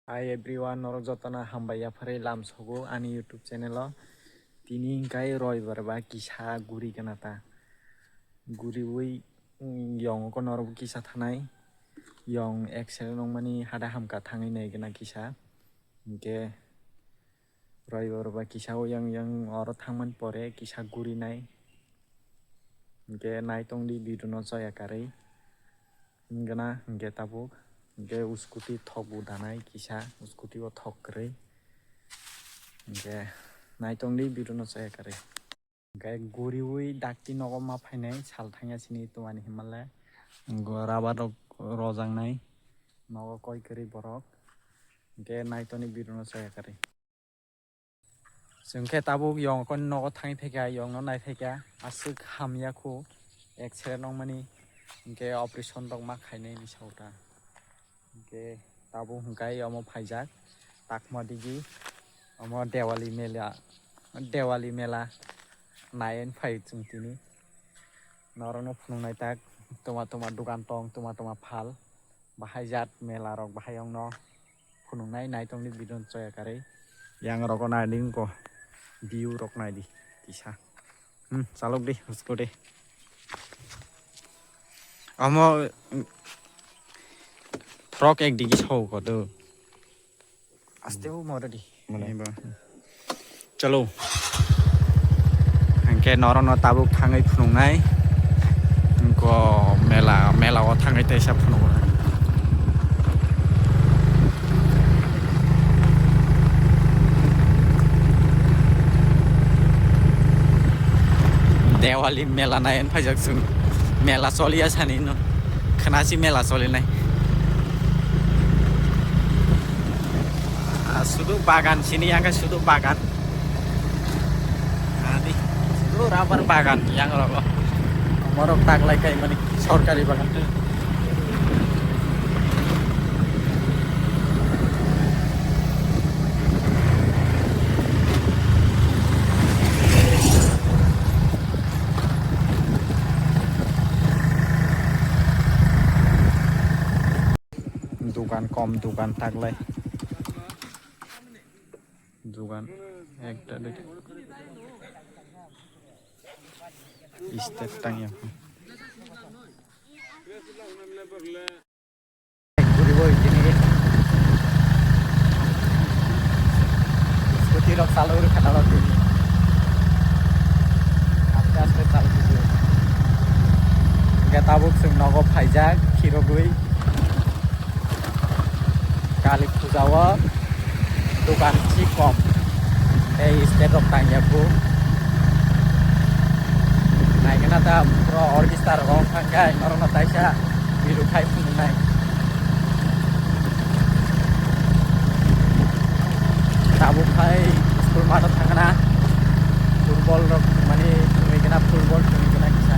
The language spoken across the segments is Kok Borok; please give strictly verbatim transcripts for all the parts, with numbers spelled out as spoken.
Hi everyone, norok jotono hambai yapharwi lam sogo ani YouTube channel o. Tini hwnkhe roibar ba kisa guri gana ta. Guriwi, mm, yong ko norok kisa thanai. Yong X-ray nongmani hada hamka thangwi nai gana kisa. Hwnkhe roibar ba kisa o yang yang oro thangmani pore kisa guri nai. Hwnkhe naitongdi video no choya karwi. Hwnkhe na, hwnkhe tabuk, hwnkhe scooty thok udanai kisa, scooty o thok kwrwi. Hwnkhe naitongdi video no choya karwi. Hwnkhe guriwi dakti nogo ma phainai sal thangya sini tumani himalai. Hwnkhe rubber rok rojaknai nogo koi kwrwi borok. Hwnkhe naitoni video no choya karwi. Chwng khe tabuk yong khe nogo thangwi phaikha, yong no nai phaikha, aswk hamya khu, X-ray nongmani, hwnkhe operation rok ma khainai ni sao ta. Hwnkhe tabuk hwnkhe omo phaijak, takma digi, omo Dewali mela, Dewali mela naiwi phai chwng tini. Norokno phunuknai tak, tuma tuma dukan tong, tuma tuma phal, bahai jat mela rok bahai ongno. Phunuknai naitongni video no choya karwi. Yang rogo naidi wngkha. View rok naidi kisa. Hmm, chalok di, usko di. Omo, mm, frog ek digi sao ko do. Aste o moro di. Mane ba. Chalo. Hwnkhe norokno tabuk thangwi phunuknai. Wngkha mela, mela o thangwi teisa phunuknai. Dewali mela naiwi phaijak chwng. Mela choliya sani no. Khwnasi mela cholinai. Ah, sudu bagan sini yang sudu bagan. Adi, sudu rubber bagan yang rogo. Morok taklai kai mani sorkari bagan. Dukan kom, dukan taklai. Dukan ekta, duita. Step tangya. Guribo itini. Scooty rok chalwi rwkha tini. Aste aste chalwi rwkha. Hwnkhe tabuk chwng nogo phaijak, khirogwi. Kali puja o dukan si kom. Tei state rok tangya bu. Naikhe na ta pura orchestra rok wngkha khe norokno taisa video khai phunuknai. Tabuk khai school math o thangna football rok mani thwngwi gana football thwngwi gana kisa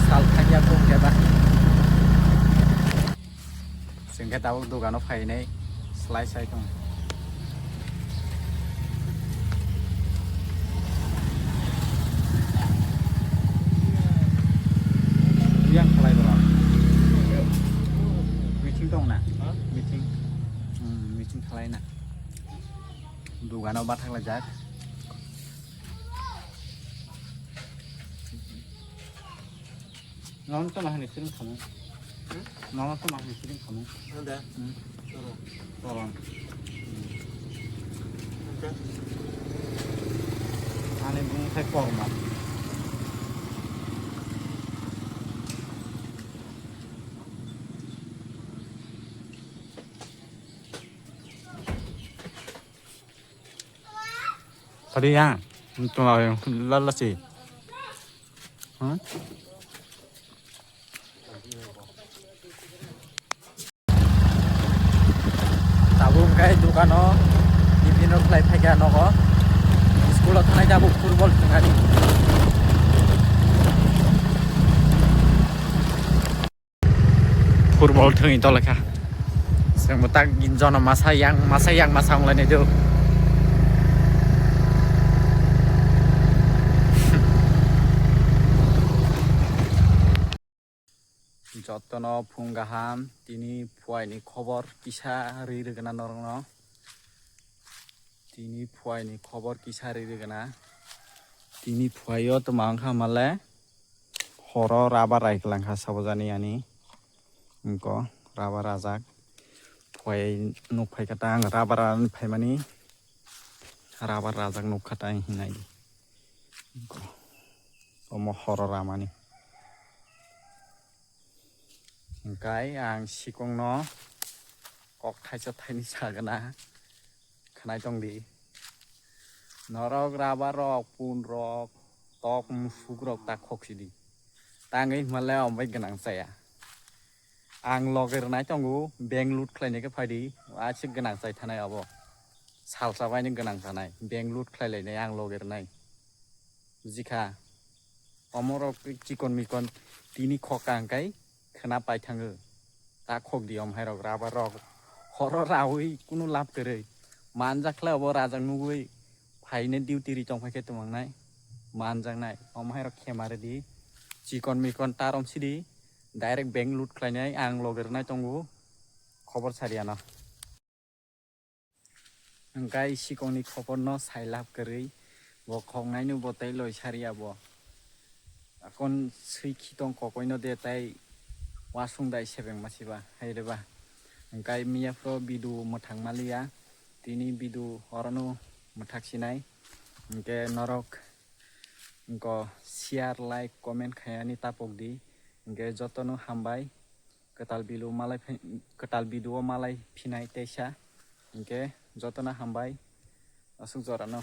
sal thangya kung khe ba. Chwng khe tabuk dogano phainai slai sai tong. Yang khlai bro. Meeting tong na? Ha? Meeting. Hmm, meeting khlai na. Dogano bathak lajak. Nono toma hani siring khamu. Hmm? Nono toma hani siring khamu. Ada. Hmm. Toro. Toro. Ada. Ani bung khai korma. Tadi ya, itu lah yang lala sih. Hmm? Tabuk hwnkhe dukano tiffin rok khlai phaikha nogo. School o thanai tabuk football thwngani. Football thwngwi tolakha. Chwngbo tak jono masa yang, masa yang masa wnglainai do. Jot Tono phung gaham, tini phuaini khobor kisa ri rwgwna norokno. Tini phuaini khobor kisa ri rwgwna. Tini phuaio tma wngkha male horo rubber rai kwlangkha sabojani ani. Wngko rubber rajak. Phuai nuk phaikha ta ang rubber ani phaimani. Rubber rajak nukha ta ang hinai. Wngko. Omo horo ramani. Hingkai ang sikongno kok thaisa thaini sagana khnai tongdi. Norok rubber rok, pun rok, tok musuk rok ta khok sidi. Tangwi hwnle ombai gwnang chaya. Ang loge rwnai tongo, bank loot khlainai khe phaidi, aswk gwnang chai thanai abo. Salsa baino gwnang chanai, bank loot khlai lainai ang loge rwnai. Bujikha, omorok chikon mikon tini khok ka hwnkhe khwna pai thango. Ta khok di om hai rok rubber rok. Horo raui kunu lab kwrwi. Manjak khlai obo rajak nugui phaine duty ri tong phai khe tongmangnai. Manjaknai. Om hai rok khema rwdi. Chikon mikon tarom sidi. Direct bank loot khlainai ang loge rwnai tongo. Khobor sariano. Hingkai sikongni khoporno sai lab kwrwi, bo khoknaino bo tei loi sariya bo. Akon swi khitong kokoino de tei wasung dai sebeng masiba hai reba. Hingkai miya phro bidu mwthang maliya, tini bidu orono mwthak sinai. Hingke norok wngko share, like, comment khaiyani tapok di. Hingke jotono hambai. Kwtal bilu malai phi-, kwtal bidu o malai phinai teisa. Hingke jotono hambai. Aswk jorano.